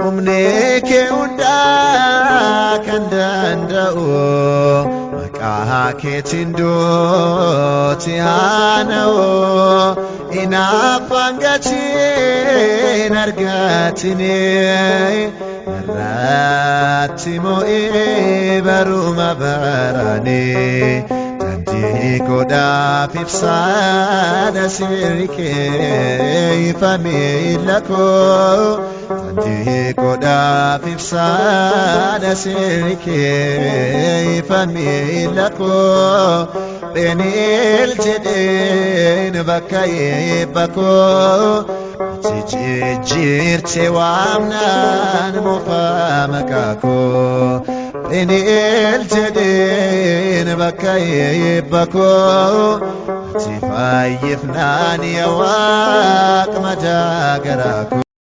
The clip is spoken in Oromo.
Humni kee hundaa kan danda'u maqaa keetiin duuti haana'u hinaaffaan gatiin argatini narratti mo'ee baruma baranii daandii godhaaf ibsaadha seerri kee ifa miila koo. Daandii godhaaf ibsaadha seerri kee ifa miila koo. Pheeni'eel jedheen bakka eebba koo. Ati jijjiirte waamnaan moofaa maqaa koo. Pheeni'eel jedheen bakka eebba koo. Ati fayyifnaan yaa Waaq madaa garaa koo.